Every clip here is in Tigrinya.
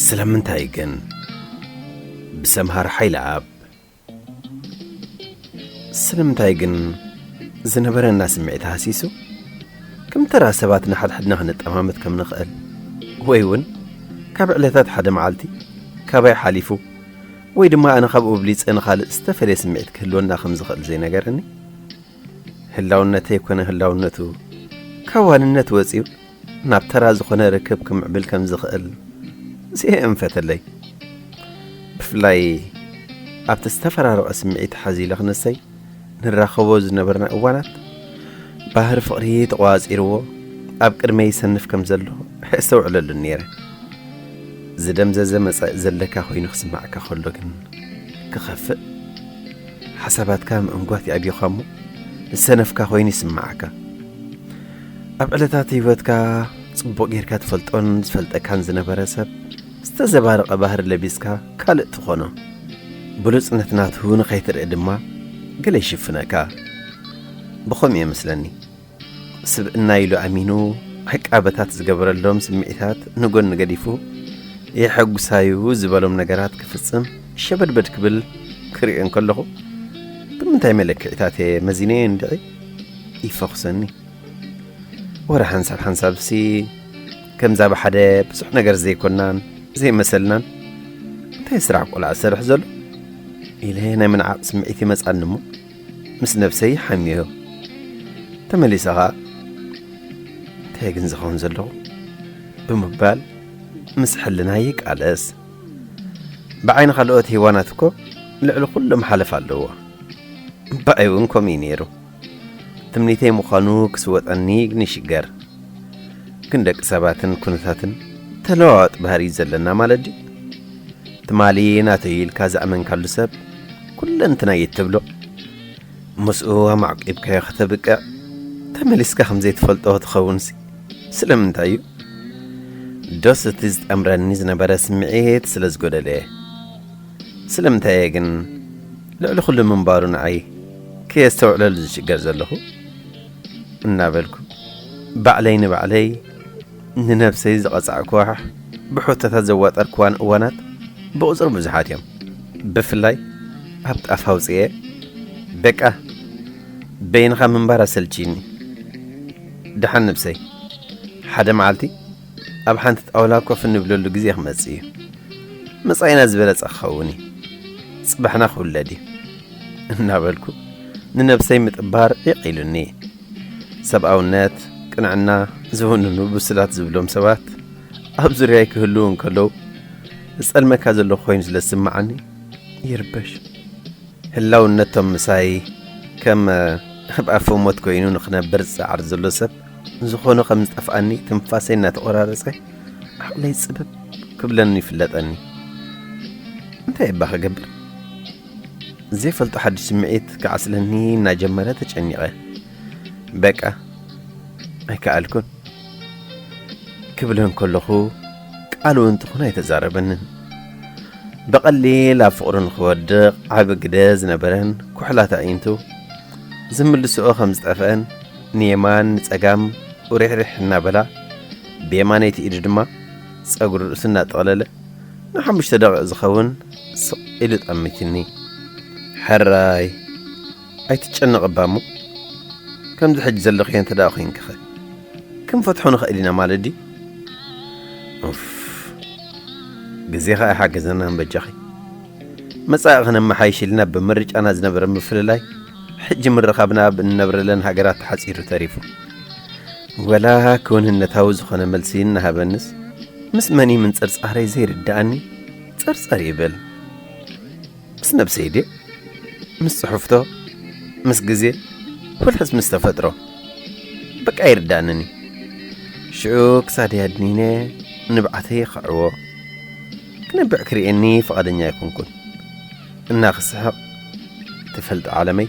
ስለምንታይ ግን? ብሰምሃር ሓይለኣብ። ስለምንታይ ግን ዝነበረና ስምዒት ሃሲሱ፣ ከም ተራ ሰባት ንሓድሕድና ክንጠማመት ከም ንኽእል፣ ወይ እውን ካብ ዕለታት ሓደ መዓልቲ ካባይ ሓሊፉ፣ ወይ ድማ ኣነ ካብኡ ብሊጸ ንኻልእ ዝተፈልየ ስምዒት ክህልወና ከም ዝኽእል ዘይነገረኒ? ህላውነተይ ኮነ ህላውነቱ፣ ካብ ዋንነት ወጺኡ ናብ ተራ ዝኾነ ርክብ ክምዕብል ከም ዝኽእል ዘየእንፈተለይ። ብፍላይ ኣብቲ ዝተፈራረቐ ስምዒት ሓዚለ ክነሰይ ንራኸቦ ዝነበርና እዋናት፣ ባህሪ ፍቕሪ ተቋጺርዎ ኣብ ቅድመይ ይሰንፍ ከም ዘሎ ኣስተውዕለሉ ነይረ። ዝደምዘዘ መጻኢ ዘለካ ኮይኑ ክስማዓካ ከሎ ግን ክኸፍእ፣ ሓሳባትካ ምእንጓት ይኣብዩኻ እሞ ዝሰነፍካ ኮይኑ ይስምዓካ። ኣብ ዕለታት ህይወትካ ጽቡቕ ጌርካ ትፈልጦን ዝፈልጠካን ዝነበረ ሰብ ዝተዘባረቐ ባህሪ ለቢስካ ካልእ ትኾኖ። ብሉጽነት ናቱ ንኸይትርኢ ድማ ገለ ይሽፍነካ። ብኸምኡ እየ መስለኒ። ስብእና ኢሉ ኣሚኑ ዕቃበታት ዝገበረሎም ስምዒታት ንጎኒ ገዲፉ፣ የሐጉሳዩ ዝበሎም ነገራት ክፍጽም ሸበድበድ ክብል ክርእዮ እንከለኹ፣ ብምንታይ መለክዒታት እየ መዚነዮ እንድዒ? ይፈኹሰኒ። ወረ ሓንሳብ ሓንሳብሲ፣ ከምዛ ብሓደ ብዙሕ ነገር ዘይኮናን ዘይመሰልናን፣ እንታይ ስራሕ ቆልዓ ዝሰርሕ ዘሎ? ኢለ ናይ ምንዓቕ ስምዒት ይመጻኒ እሞ፣ ምስ ነብሰይ ሓምዮ። ተመሊሰ ኸኣ፣ እንታይ ግን ዝኸውን ዘለኹ? ብምባል ምስ ሕልናይ ይቃለስ። ብዓይኒ ካልኦት ሄዋናት እኮ ልዕሊ ኩሎም ሓለፍ ኣለዎ። ብኣይ እውን ከምኡ እዩ ነይሩ። ትምኒተይ ምዃኑ ክስወጠኒ ግን ይሽገር። ግን ደቂ ሰባትን ኩነታትን ተለዋዋጢ ባህሪ እዩ ዘለና ማለት ድዩ? ትማሊ ናተይ ኢልካ ዝኣመንካሉ ሰብ ኩለንትናይ እትብሎ፣ ምስኡ ኣማዕቂብካዮ ከተብቅዕ፣ ተመሊስካ ከም ዘይትፈልጦ ትኸውንሲ ስለምንታይ እዩ? ዶስ እቲ ዝጠምረኒ ዝነበረ ስምዒት ስለ ዝጎደለ እየ? ስለምንታይ እየ ግን ልዕሊ ኩሉ ምንባሩ ንዓይ ከየስተውዕለሉ ዝሽገር ዘለኹ? እናበልኩ ባዕለይ ንባዕለይ ንነብሰይ ዝቐጻዕክዋ ብሕቶታት ዘዋጠርክዋን እዋናት ብቑጽሪ ብዙሓት እዮም። ብፍላይ ኣብ ጣፍ ኣውጽኤ፣ በቃ በይንኻ ምንባር ኣሰልችዩኒ። ደሓን ነብሰይ፣ ሓደ መዓልቲ ኣብ ሓንቲ ጣውላ ኮፍ እንብለሉ ግዜ ክመጽእ እዩ። መጻኢና ዝበለጸ ክኸውን እዩ። ጽባሕና ክውለድ እዩ እናበልኩ ንነብሰይ ምጥባር ዒቕ ኢሉኒ። ሰብኣውነት፣ ቅንዕና ዝውንኑ ብሱላት ዝብሎም ሰባት ኣብ ዙርያይ ክህልዉ እንከለዉ፣ ዝጸልመካ ዘለኹ ኮይኑ ስለ ዝስምዓኒ ይርበሽ። ህላውነቶም ምሳይ ከም ኣብ ኣፈ ሞት ኮይኑ ንኽነብር ዝጸዓር ዘሎ ሰብ ዝኾነ ከም ዝጠፍኣኒ ትንፋሰይ እናተቖራረጸ ዓቕለይ ጽብብ ክብለኒ ይፍለጠኒ። እንታይ እባ ክገብር? ዘይፈልጦ ሓድሽ ስምዒት ክዓስለኒ እናጀመረ ተጨኒቐ። በቃ ኣይከኣልኩን ክብለን ከለኹ ቃል እውን ትኹን ኣይተዛረበንን። ብቐሊል ኣብ ፍቕሩ ንኽወድቕ ዓቢ ግደ ዝነበረን ኩሕላት ኣዒንቱ ዝምልስኦ ከም ዝጠፍአን ንየማን ንጸጋም ኡሪሕሪሕ እናበላ ብየማነይቲ ኢዱ ድማ ጸጉሪ ርእሱ እናጠቕለለ ንሓሙሽተ ደቂቕ ዝኸውን ስቕ ኢሉ ጠሚትኒ። ሕራይ ኣይትጨነቕ እባ እሞ፣ ከምዚ ሕጂ ዘለኽዮ እንተ ደኣ ኮይንክኸ? ክንፈትሖ ንኽእል ኢና ማለት ድዩ? ኡፍ፣ ግዜ ኸኣ ይሓግዘና እምበጃኺ። መጻኢ ኸነመሓይሽ ኢልና ብምርጫና ዝነበረ ምፍልላይ፣ ሕጂ ምርኻብና ኣብ እንነብረለን ሃገራት ተሓጺሩ ተሪፉ። ወላ ክውንነታዊ ዝኾነ መልሲ እናሃበንስ፣ ምስ መን እዩ ምንጽርጻረይ ዘይርድኣኒ ጸርጸር ይብል። ምስ ነብሰይ ድየ? ምስ ጽሑፍቶ? ምስ ግዜ? ወላስ ምስ ተፈጥሮ? በቃ ኣይርዳእንን እዩ። ሽዑ ክሳደይ ኣድኒነ ንብዓተይ ይኸዕዎ። ክነብዕ ክርእየኒ ፍቓደኛ ኣይኮንኩን። እናኽስሕቕ፣ "ትፈልጦ ዓለመይ፣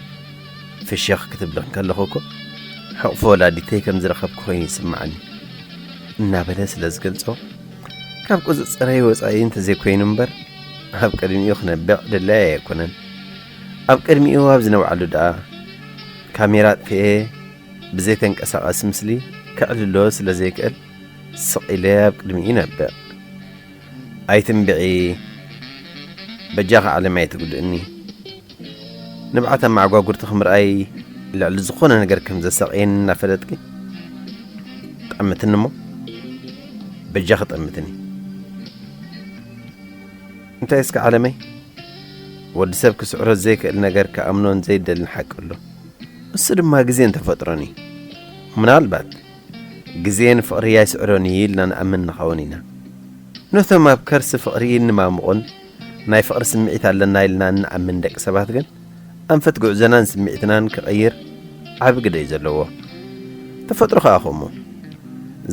ፍሽኽ ክትብል እንከለኹ እኮ ሕቕፎ ወላዲተይ ከም ዝረኸብኩ ኮይኑ ይስምዓኒ" እናበለ ስለ ዝገልጾ፣ ካብ ቁጽጽረይ ወጻኢ እንተዘይኮይኑ እምበር፣ ኣብ ቅድሚኡ ክነብዕ ድላይ ኣይኮነን። ኣብ ቅድሚኡ ኣብ ዝነብዓሉ ደኣ፣ ካሜራ ኣጥፊኤ ብዘይተንቀሳቓሲ ምስሊ ከዕልሎ ስለ ዘይክእል፣ ስቕ ኢለ ኣብ ቅድሚኡ ይነብዕ። "ኣይትንብዒ፣ በጃኺ ዓለመይ ኣይትጉድእኒ። ንብዓት ኣመዓጓጉርትኺ ምርኣይ ልዕሊ ዝኾነ ነገር ከም ዘሳቕየኒ እናፈለጥኪ፣ ጠምትኒ እሞ፣ በጃኺ ጠምትኒ። እንታይ እስከ ዓለመይ፣ ወዲ ሰብ ክስዕሮ ዘይክእል ነገር ክኣምኖን ዘይደልን ሓቂ ኣሎ። እሱ ድማ ግዜን ተፈጥሮን እዩ። ምናልባት ግዜን ፍቕሪ ኣይስዕሮን እዩ ኢልና ንኣምን ንኸውን ኢና። ነቶም ኣብ ከርሲ ፍቕሪ እንማምቑን ናይ ፍቕሪ ስምዒት ኣለና ኢልና እንኣምን ደቂ ሰባት ግን፣ ኣንፈት ጉዕዞናን ስምዒትናን ክቕይር ዓቢ ግደ እዩ ዘለዎ። ተፈጥሮ ከኣ ከምኡ።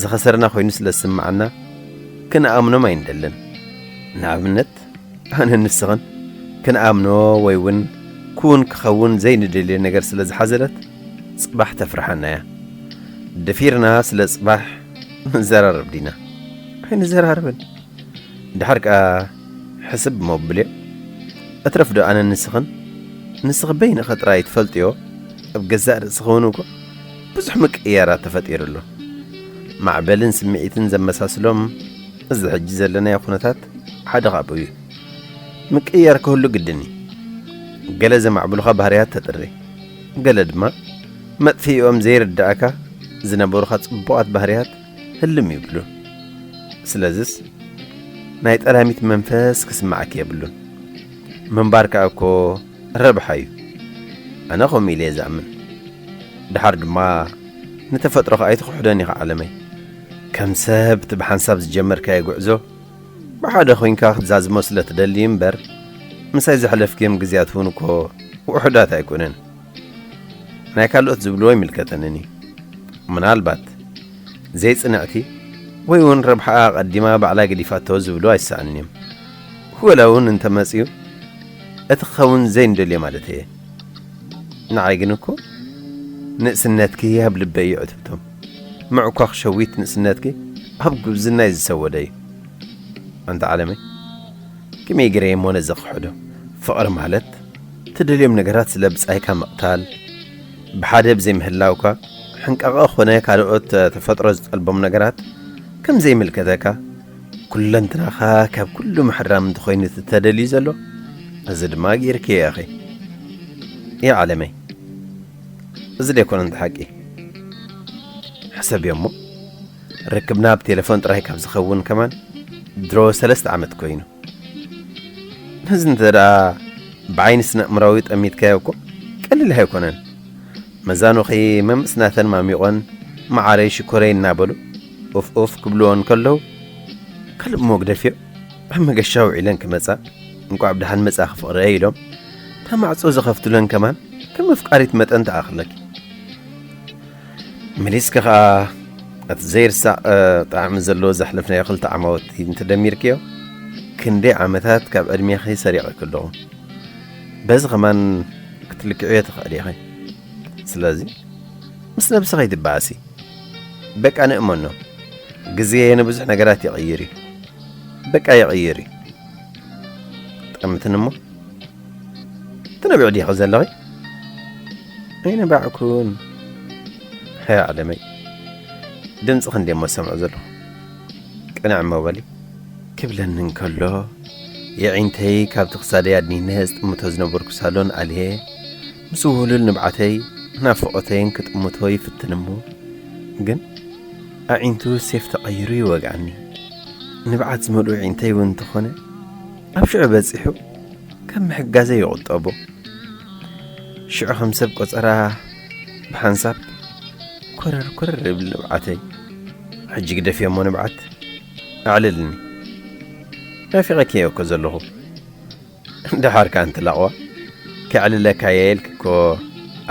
ዝኸሰርና ኮይኑ ስለ ዝስምዓና፣ ክንኣምኖም ኣይንደልን። ንኣብነት፣ ኣነን ንስኽን ክንኣምኖ ወይ እውን ክውን ክኸውን ዘይንደልዮ ነገር ስለ ዝሓዘለት፣ ጽባሕ ተፍርሓና እያ። ደፊርና ስለ ጽባሕ ንዘራረብ ዲና? ኣይንዘራረብን። ድሓር ከኣ ሕስብ እሞ ኣብልዮ። እትረፍዶ ኣነን ንስኽን፣ ንስኺ በይንኺ ጥራይ ትፈልጥዮ፣ ኣብ ገዛእ ርእስኺ እውን እኮ ብዙሕ ምቅይያራት ተፈጢሩ ኣሎ። ማዕበልን ስምዒትን ዘመሳስሎም፣ እዚ ሕጂ ዘለናዮ ኩነታት ሓደ ካብኡ እዩ። ምቅይያር ክህሉ ግድን እዩ። ገለ ዘማዕብሉኻ ባህርያት ተጥሪ፣ ገለ ድማ መጥፍኢኦም ዘይርዳእካ ዝነበሩኻ ጽቡቓት ባህርያት ህልም ይብሉ። ስለዝስ ናይ ጠላሚት መንፈስ ክስምዓኪ የብሉን። ምንባር ከኣ እኮ ረብሓ እዩ። ኣነ ከምኡ ኢለ እየ ዝኣምን። ድሓር ድማ ንተፈጥሮኻ ኣይትኽሕዶን ኢኻ ዓለመይ። ከም ሰብ እቲ ብሓንሳብ ዝጀመርካዮ ጉዕዞ ብሓደ ኮይንካ ክትዛዝሞ ስለ ትደሊ እምበር፣ ምሳይ ዘሕለፍክዮም ግዜያት እውን እኮ ውሑዳት ኣይኮነን። ናይ ካልኦት ዝብልዎ ኣይምልከተንን እዩ። ምናልባት ዘይጽንዕቲ ወይ እውን ረብሓኣ ኣቐዲማ ባዕላ ገዲፋቶ ዝብሉ ኣይሰኣንን እዮም። ወላ እውን እንተመጽኡ እቲ ክኸውን ዘይንደልዮ ማለት እየ። ንዓይ ግን እኮ ንእስነትኪ ኣብ ልበይ እዩ ዕትብቶም። ምዕኳኽ ሸዊት ንእስነትኪ ኣብ ጉብዝናይ ዝሰወደ እዩ። ኣንታ ዓለመይ፣ ከመይ ገይረ እሞ ነዚ ክሕዶ? ፍቕሪ ማለት ትደልዮም ነገራት ስለ ብጻይካ ምቕታል፣ ብሓደ ብዘይምህላውካ ሕንቃቐ ኾነ ካልኦት ተፈጥሮ ዝጠልቦም ነገራት ከም ዘይምልከተካ፣ ኩለንትናኻ ካብ ኩሉ ምሕራም እንተኾይኑ እቲ ተደልዩ ዘሎ፣ እዚ ድማ ገይርክዮ ኢኺ። ያ ዓለመይ፣ እዚ ደይኮነ እንተ ሓቂ? ሕሰብዮ እሞ፣ ርክብና ኣብ ቴሌፎን ጥራይ ካብ ዝኸውን ከማን ድሮ ሰለስተ ዓመት ኮይኑ። ነዚ እንተ ደኣ ብዓይኒ ስነ-ኣእምራዊ ጠሚትካዮ እኮ ቀሊል ኣይኮነን። መዛኑኺ መምስ ናተን ማሚቖን መዓረይ ሽኮረይ እናበሉ ኡፍ ኡፍ ክብልዎ እንከለዉ፣ ካልእ እሞ ግደፍዮ፣ ኣብ መገሻ ውዒለን ክመጻ፣ "እንቋዕ ብደሓን መጻእኺ ፍቕረይ" ኢሎም እታ ማዕጾ ዝኸፍቱለን ከማን ከም ኣፍቃሪት መጠን ትኣኽለኪ። መሊስኪ ኸኣ እቲ ዘይርሳዕ፣ እ፣ ጣዕሚ ዘለዎ ዘሕለፍናዮ ክልተ ዓማውቲ እንተደሚርክዮ፣ ክንደይ ዓመታት ካብ ዕድሜኺ ሰሪቐኪ ኣለኹ። በዚ ኸማን ክትልክዕዮ ትኽእሊ ኢኺ። ስለዚ ምስ ነብስኺ ኣይትበኣሲ። በቃ ንእመኖ። ግዜ ንብዙሕ ነገራት ይቕይር እዩ። በቃ ይቕይር እዩ። ጠምትን እሞ፣ ትነብዒ ዲኺ ዘለኺ? ኣይነባዕኩን። ሃያ ዓለመይ፣ ድምፅኺ እንድየ እሞ ዝሰምዖ ዘለኹ። ቅንዕ እሞ በሊ። ክብለኒ እንከሎ፣ የዒንተይ ካብቲ ክሳደይ ኣድኒነ ዝጥምቶ ዝነበርኩ ሳሎን ኣልየ፣ ምስ ውህሉል ንብዓተይ፣ ናፍቖተይን ክጥምቶ ይፍትን እሞ፣ ግን ኣዒንቱ ሴፍ ተቐይሩ ይወግኣኒ። ንብዓት ዝመልኡ ኣዒንተይ እውን እንተኾነ፣ ኣብ ሽዑ በጺሑ ከም ምሕጋዘይ ይቑጠቦ። ሽዑ ከም ሰብ ቆጸራ ብሓንሳብ ኮረር ኮረር ይብል ንብዓተይ። ሕጂ ግደፍዮ እሞ ንብዓት፣ ኣዕልልኒ። ናፊቐኪ እየ እኮ ዘለኹ። ደሓር ከኣ እንትላቕዋ፣ ከዕልለካ እየ ኢልኪ እኮ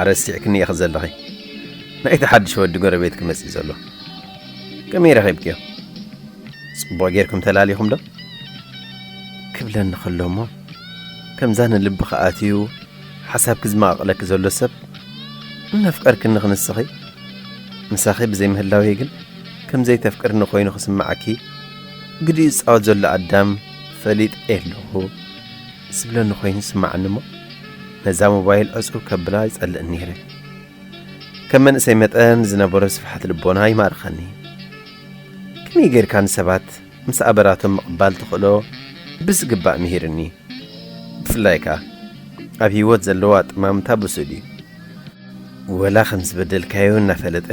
ኣረሲዕክኒ ኢኺ ዘለኺ። ናይቲ ሓድሽ ወዲ ጎረቤት ክመጽእ ዘሎ። ከመይ ረኺብክዮ? ጽቡቕ ጌርኩም ተላሊኹም ዶ? ክብለኒ ከሎ እሞ፣ ከምዛ ንልብኺ ኣትዩ ሓሳብኪ ዝመቓቕለኪ ዘሎ ሰብ፣ እናፍቀርክኒ ክንስኺ፣ ምሳኺ ብዘይምህላወይ ግን ከም ዘይተፍቅርኒ ኮይኑ ክስምዓኪ፣ ግዲኡ ዝጻወት ዘሎ ኣዳም ፈሊጠ ኣለኹ ዝብለኒ ኮይኑ ዝስምዓኒ እሞ፣ ነዛ ሞባይል ዕጹው ከብላ ይጸልእ ነይረ። ከም መንእሰይ መጠን ዝነበሮ ስፍሓት ልቦና ይማርኸኒ። ከመይ ጌርካ ንሰባት ምስ ኣበራቶም ምቕባል ትኽእሎ ብዝግባእ ምሂርኒ። ብፍላይ ከኣ ኣብ ህይወት ዘለዎ ኣጠማምታ ብሱል እዩ። ወላ ከም ዝበደልካዮ እናፈለጠ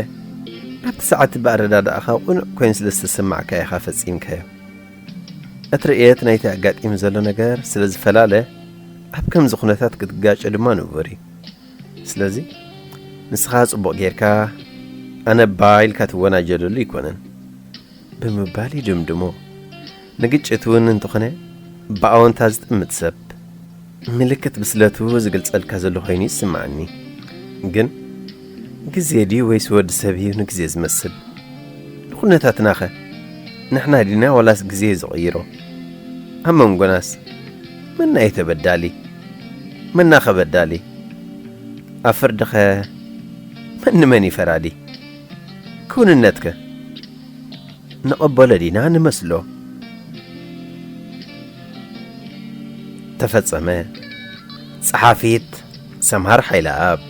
ኣብቲ ሰዓት ብኣረዳድኣኻ ቅኑዕ ኮይኑ ስለ ዝተሰማዕካ ኢኻ ፈጺምካዮ። እቲ ርእየት ናይቲ ኣጋጢሙ ዘሎ ነገር ስለ ዝፈላለ ኣብ ከምዚ ኩነታት ክትጋጨ ድማ ንቡር እዩ። ስለዚ ንስኻ ጽቡቕ ጌርካ ኣነ እባ ኢልካ ትወናጀለሉ ኣይኮነን ብምባል ይድምድሞ። ንግጭት እውን እንተኾነ ብኣወንታ ዝጥምት ሰብ ምልክት ብስለቱ ዝገልጸልካ ዘሎ ኮይኑ ይስምዓኒ። ግን ግዜ ድዩ ወይስ ወዲ ሰብ እዩ ንግዜ ዝመስል? ንኹነታትናኸ ንሕና ዲና ዋላስ ግዜ እዩ ዝቕይሮ? ኣብ መንጎናስ መና እዩ ተበዳሊ? መናኸ በዳሊ? ኣብ ፍርድኸ መን ንመን እዩ ፈራዲ? ክውንነትከ ንቐበሎ ዲና ንመስሎ? ተፈጸመ። ጸሓፊት ሰምሃር ሓይለኣብ።